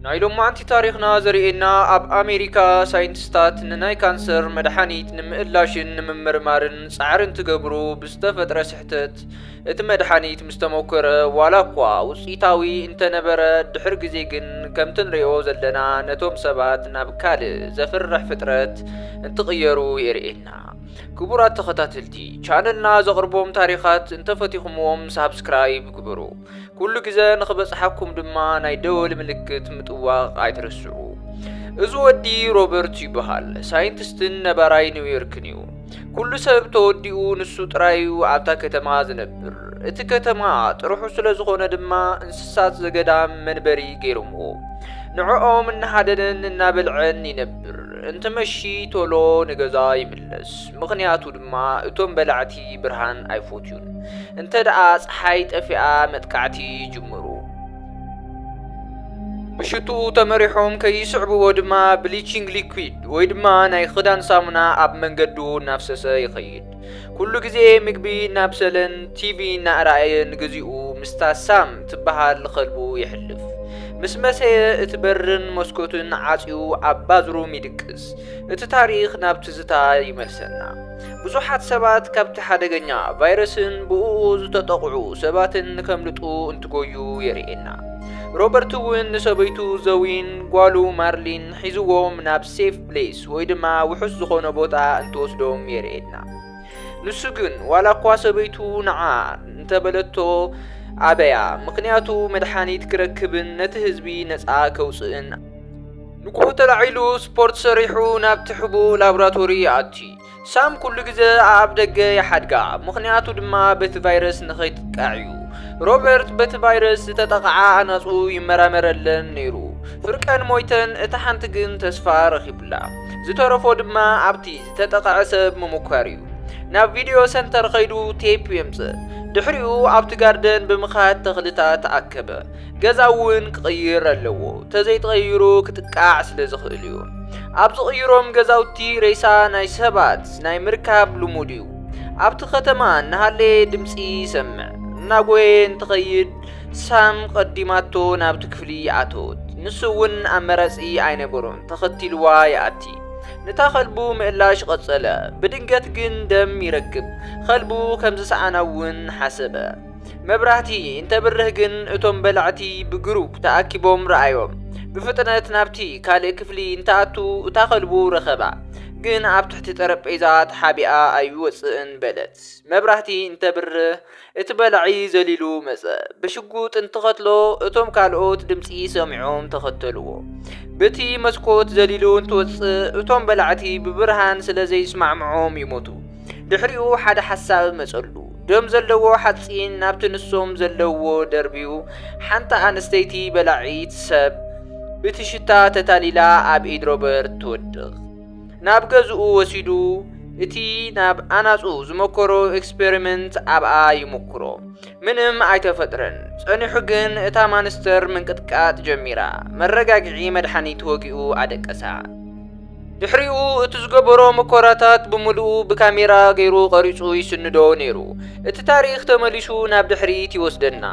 ናይ ሎማዓንቲ ታሪኽና ዘርእየና፣ ኣብ ኣሜሪካ ሳይንቲስታት ንናይ ካንሰር መድሓኒት ንምእላሽን ንምምርማርን ጻዕሪ እንትገብሩ ብዝተፈጥረ ስሕተት እቲ መድሓኒት ምስ ተሞከረ ዋላ እኳ ውጽኢታዊ እንተነበረ፣ ድሕሪ ግዜ ግን ከምቲ ንርእዮ ዘለና ነቶም ሰባት ናብ ካልእ ዘፍርሕ ፍጥረት እንትቕየሩ የርእየና። ክቡራት ተኸታተልቲ ቻነልና ዘቕርቦም ታሪኻት እንተፈቲኹምዎም ሳብስክራይብ ግበሩ። ኩሉ ግዜ ንኽበጽሓኩም ድማ ናይ ደወል ምልክት ምጥዋቕ ኣይትረስዑ። እዚ ወዲ ሮበርት ይበሃል። ሳይንቲስትን ነባራይ ኒውዮርክን እዩ። ኩሉ ሰብ ተወዲኡ ንሱ ጥራይ እዩ ኣብታ ከተማ ዝነብር። እቲ ከተማ ጥርሑ ስለ ዝኾነ ድማ እንስሳት ዘገዳም መንበሪ ገይሮምዎ። ንዕኦም እናሃደነን እናበልዐን ይነብር። እንትመሺ ቶሎ ንገዛ ይምለስ። ምኽንያቱ ድማ እቶም በላዕቲ ብርሃን ኣይፎትዩን። እንተ ደኣ ጸሓይ ጠፊኣ መጥቃዕቲ ይጅምሩ። ብሽትኡ ተመሪሖም ከይስዕብዎ ድማ ብሊቺንግ ሊኩዊድ ወይ ድማ ናይ ክዳን ሳሙና ኣብ መንገዱ እናፍሰሰ ይኸይድ። ኩሉ ግዜ ምግቢ እናብሰለን ቲቪ እናኣርኣየን ግዚኡ ምስታ ሳም ትበሃል ከልቡ የሕልፍ። ምስ መሰየ እቲ በርን መስኮትን ዓጽዩ ኣብ ባዝሩም ይድቅስ። እቲ ታሪኽ ናብ ትዝታ ይመልሰና። ብዙሓት ሰባት ካብቲ ሓደገኛ ቫይረስን ብእኡ ዝተጠቕዑ ሰባትን ከምልጡ እንትጎዩ የርእየና። ሮበርት እውን ንሰበይቱ ዘዊን ጓሉ ማርሊን ሒዝዎም ናብ ሴፍ ፕሌስ ወይ ድማ ውሑስ ዝኾነ ቦታ እንትወስዶም የርእየና። ንሱ ግን ዋላ እኳ ሰበይቱ ንዓ እንተበለቶ ኣበያ፣ ምኽንያቱ መድሓኒት ክረክብን ነቲ ህዝቢ ነጻ ከውጽእን። ንግሆ ተላዒሉ ስፖርት ሰሪሑ ናብቲ ሕቡእ ላብራቶሪ ይኣቲ። ሳም ኩሉ ግዜ ኣብ ደገ ይሓድጋ፣ ምኽንያቱ ድማ በቲ ቫይረስ ንኸይትጥቃዕ እዩ። ሮበርት በቲ ቫይረስ ዝተጠቕዓ ኣናጹ ይመራመረለን ነይሩ። ፍርቀን ሞይተን፣ እታ ሓንቲ ግን ተስፋ ረኺቡላ። ዝተረፎ ድማ ኣብቲ ዝተጠቕዐ ሰብ ምምኳር እዩ። ናብ ቪድዮ ሰንተር ኸይዱ ቴፕ የምጽእ። ድሕሪኡ ኣብቲ ጋርደን ብምኻድ ተኽልታት ኣከበ። ገዛ እውን ክቕይር ኣለዎ፣ ተዘይተቐይሩ ክጥቃዕ ስለ ዝኽእል እዩ። ኣብ ዝቕይሮም ገዛውቲ ሬሳ ናይ ሰባት ናይ ምርካብ ልሙድ እዩ። ኣብቲ ከተማ እናሃለየ ድምጺ ይሰምዕ። እናጎየ እንትኸይድ ሳም ቀዲማቶ ናብቲ ክፍሊ ኣተወት። ንሱ እውን ኣማራጺ ኣይነበሮን፣ ተኸቲልዋ ይኣቲ። ነታ ከልቡ ምእላሽ ቀጸለ። ብድንገት ግን ደም ይረክብ። ከልቡ ከም ዝሰኣና እውን ሓሰበ። መብራህቲ እንተብርህ ግን እቶም በላዕቲ ብግሩፕ ተኣኪቦም ረኣዮም። ብፍጥነት ናብቲ ካልእ ክፍሊ እንተኣቱ እታ ከልቡ ረኸባ። ግን ኣብ ትሕቲ ጠረጴዛ ተሓቢኣ ኣይወጽእን በለት። መብራህቲ እንተብርህ እቲ በላዒ ዘሊሉ መጸ። ብሽጉጥ እንትኸትሎ እቶም ካልኦት ድምጺ ሰሚዖም ተኸተልዎ። በቲ መስኮት ዘሊሉ እንትወጽእ እቶም በላዕቲ ብብርሃን ስለ ዘይስማዕምዖም ይሞቱ። ድሕሪኡ ሓደ ሓሳብ መጸሉ። ደም ዘለዎ ሓጺን ናብቲ ንሶም ዘለዎ ደርብዩ፣ ሓንቲ ኣንስተይቲ በላዒት ሰብ ብቲ ሽታ ተታሊላ ኣብ ኢድ ሮበርት ትወድቕ። ናብ ገዝኡ ወሲዱ እቲ ናብ ኣናጹ ዝመከሮ ኤክስፐሪመንት ኣብኣ ይምክሮ። ምንም ኣይተፈጥረን። ጸኒሑ ግን እታ ማንስተር ምንቅጥቃጥ ጀሚራ። መረጋግዒ መድሓኒት ወጊኡ ኣደቀሳ። ድሕሪኡ እቲ ዝገበሮ መኮራታት ብምሉኡ ብካሜራ ገይሩ ቀሪጹ ይስንዶ ነይሩ። እቲ ታሪኽ ተመሊሱ ናብ ድሕሪት ይወስደና።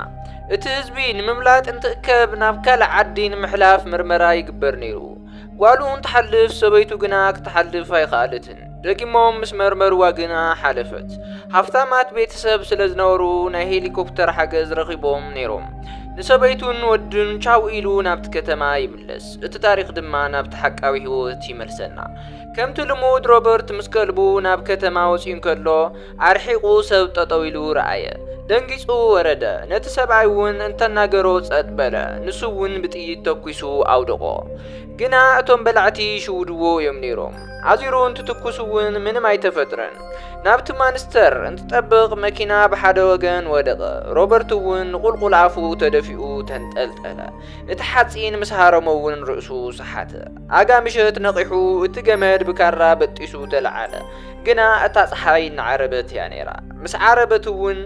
እቲ ህዝቢ ንምምላጥ እንትእከብ ናብ ካልእ ዓዲ ንምሕላፍ ምርመራ ይግበር ነይሩ። ጓሉ እንትሓልፍ ሰበይቱ ግና ክትሓልፍ ኣይኸኣለትን። ደጊሞም ምስ መርመርዋ ግና ሓለፈት። ሃፍታማት ቤተሰብ ስለ ዝነበሩ ናይ ሄሊኮፕተር ሓገዝ ረኺቦም ነይሮም። ንሰበይቱን ወዱን ቻው ኢሉ ናብቲ ከተማ ይምለስ። እቲ ታሪኽ ድማ ናብቲ ሓቃዊ ህይወት ይመልሰና። ከምቲ ልሙድ ሮበርት ምስ ከልቡ ናብ ከተማ ወጺኡ እንከሎ ኣርሒቑ ሰብ ጠጠው ኢሉ ረኣየ። ደንጊጹ ወረደ። ነቲ ሰብኣይ እውን እንተናገሮ ጸጥ በለ። ንሱ እውን ብጥይት ተኲሱ ኣውደቖ። ግና እቶም በላዕቲ ይሽውድዎ እዮም ነይሮም። ኣዚሩ እንትትኩስ እውን ምንም ኣይተፈጥረን። ናብቲ ማንስተር እንትጠብቕ መኪና ብሓደ ወገን ወደቐ። ሮበርት እውን ንቑልቁል ኣፉ ተደፊኡ ተንጠልጠለ። እቲ ሓጺን ምስ ሃረሞ እውን ርእሱ ሰሓተ። ኣጋ ምሸት ነቒሑ እቲ ገመድ ብካራ በጢሱ ተለዓለ። ግና እታ ጸሓይ እናዓረበት እያ ነይራ። ምስ ዓረበት እውን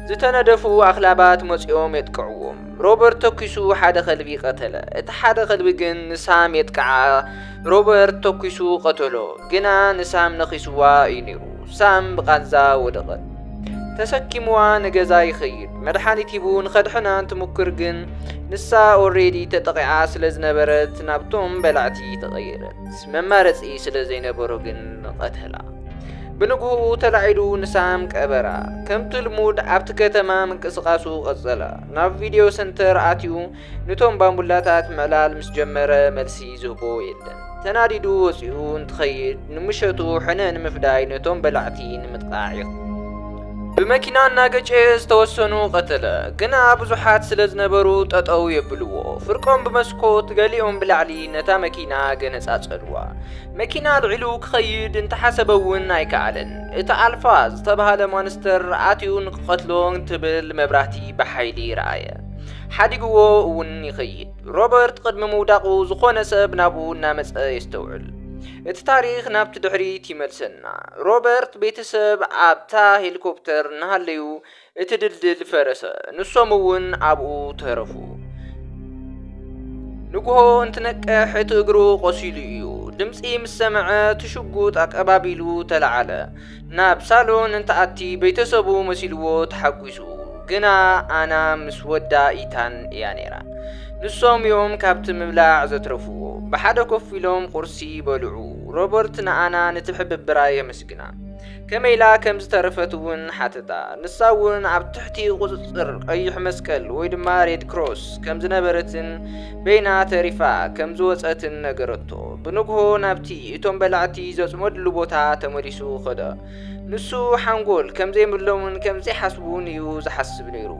ዝተነደፉ ኣኽላባት መጺኦም የጥቅዕዎም። ሮበርት ተኲሱ ሓደ ከልቢ ቀተለ። እቲ ሓደ ከልቢ ግን ንሳም የጥቅዓ። ሮበርት ተኲሱ ቀተሎ። ግና ንሳም ነኺስዋ እዩ ነይሩ። ሳም ብቃንዛ ወደቐት። ተሰኪምዋ ንገዛ ይኸይድ። መድሓኒት ሂቡ ንኸድሕና እንትሙክር ግን ንሳ ኦሬዲ ተጠቒዓ ስለ ዝነበረት ናብቶም በላዕቲ ተቐየረት። መማረፂ ስለ ዘይነበሮ ግን ቀተላ። ብንግሆኡ ተላዒሉ ንሳም ቀበራ። ከምቲ ልሙድ ኣብቲ ከተማ ምንቅስቓሱ ቀጸለ። ናብ ቪድዮ ሰንተር ኣትዩ ንቶም ባምቡላታት ምዕላል ምስ ጀመረ መልሲ ዝህቦ የለን። ተናዲዱ ወጺኡ እንትኸይድ ንምሸቱ ሕነ ንምፍዳይ ነቶም በላዕቲ ንምጥቃዕ ይኸይድ። ብመኪና እናገጨ ዝተወሰኑ ቀተለ፣ ግና ብዙሓት ስለ ዝነበሩ ጠጠው የብልዎ። ፍርቆም ብመስኮት ገሊኦም ብላዕሊ ነታ መኪና ገነጻጸልዋ። መኪና ኣልዒሉ ክኸይድ እንተሓሰበ እውን ኣይከኣለን። እቲ ኣልፋ ዝተባህለ ማንስተር ኣትዩ ንክቐትሎ እንትብል መብራህቲ ብሓይሊ ረኣየ። ሓዲግዎ እውን ይኸይድ። ሮበርት ቅድሚ ምውዳቑ ዝኾነ ሰብ ናብኡ እናመጸ የስተውዕል። እቲ ታሪኽ ናብቲ ድሕሪት ይመልሰና። ሮበርት ቤተሰብ ኣብታ ሄሊኮፕተር እናሃለዩ እቲ ድልድል ፈረሰ። ንሶም እውን ኣብኡ ተረፉ። ንግሆ እንትነቅሕ እቲ እግሩ ቆሲሉ እዩ። ድምፂ ምስ ሰምዐ እቲ ሽጉጥ ኣቀባቢሉ ተለዓለ። ናብ ሳሎን እንትኣቲ ቤተሰቡ መሲልዎ ተሓጒሱ። ግና ኣና ምስ ወዳ ኢታን እያ ነይራ። ንሶም እዮም ካብቲ ምብላዕ ዘትረፍዎ። ብሓደ ኮፍ ኢሎም ቁርሲ በልዑ። ሮበርት ንኣና ንትሕብብራ የመስግና። ከመይ ኢላ ከም ዝተረፈት እውን ሓተታ። ንሳ እውን ኣብ ትሕቲ ቁጽጽር ቀይሕ መስቀል ወይ ድማ ሬድ ክሮስ ከም ዝነበረትን በይና ተሪፋ ከም ዝወጸትን ነገረቶ። ብንግሆ ናብቲ እቶም በላዕቲ ዘጽመድሉ ቦታ ተመሊሱ ኸደ። ንሱ ሓንጎል ከም ዘይብሎምን ከም ዘይሓስቡን እዩ ዝሓስብ ነይሩ።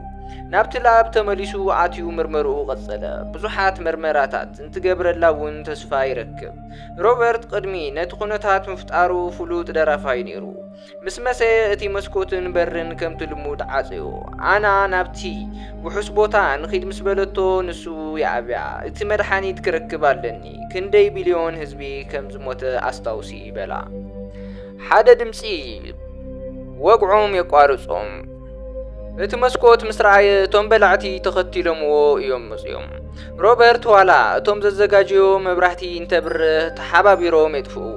ናብቲ ላብ ተመሊሱ ኣትዩ ምርመርኡ ቀጸለ። ብዙሓት መርመራታት እንትገብረላ እውን ተስፋ ይረክብ። ሮበርት ቅድሚ ነቲ ኩነታት ምፍጣሩ ፍሉጥ ደራፋይ ነይሩ። ምስ መሰየ እቲ መስኮትን በርን ከምቲ ልሙድ ዓጽዮ። ኣና ናብቲ ውሑስ ቦታ ንኺድ ምስ በለቶ ንሱ ይኣብያ። እቲ መድሓኒት ክረክብ ኣለኒ። ክንደይ ቢልዮን ህዝቢ ከም ዝሞተ ኣስታውሲ በላ። ሓደ ድምጺ ወግዖም የቋርጾም። እቲ መስኮት ምስ ረኣየ እቶም በላዕቲ ተኸቲሎምዎ እዮም መጺኦም። ሮበርት ዋላ እቶም ዘዘጋጀዮ መብራህቲ እንተብርህ ተሓባቢሮም የጥፍእዎ።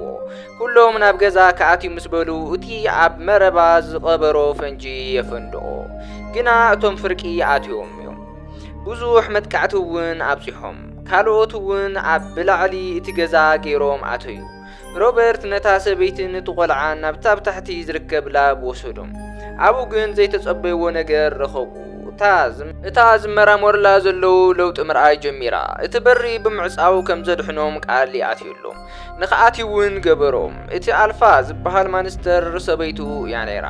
ኩሎም ናብ ገዛ ክኣትዩ ምስ በሉ እቲ ኣብ መረባ ዝቐበሮ ፈንጂ የፈንድኦ። ግና እቶም ፍርቂ ኣትዮም እዮም። ብዙሕ መጥቃዕቲ እውን ኣብጺሖም። ካልኦት እውን ኣብ ብላዕሊ እቲ ገዛ ገይሮም ኣተዩ። ሮበርት ነታ ሰበይትን እቲ ቆልዓን ናብታ ኣብ ታሕቲ ዝርከብ ላብ ወሰዶም። ኣብኡ ግን ዘይተጸበይዎ ነገር ረኸቡ። እታ ዝም-፣ እታ ዝመራመሩላ ዘለዉ ለውጢ ምርኣይ ጀሚራ። እቲ በሪ ብምዕጻው ከም ዘድሕኖም ቃል ይኣትየሎም። ንኽኣትዩ እውን ገበሮም። እቲ ኣልፋ ዝበሃል ማንስተር ሰበይቱ እያ ነይራ።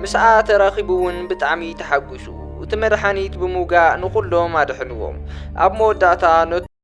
ምስኣ ተራኺቡ እውን ብጣዕሚ ተሓጒሱ። እቲ መድሓኒት ብምውጋእ ንኹሎም ኣድሕንዎም። ኣብ መወዳእታ ነ-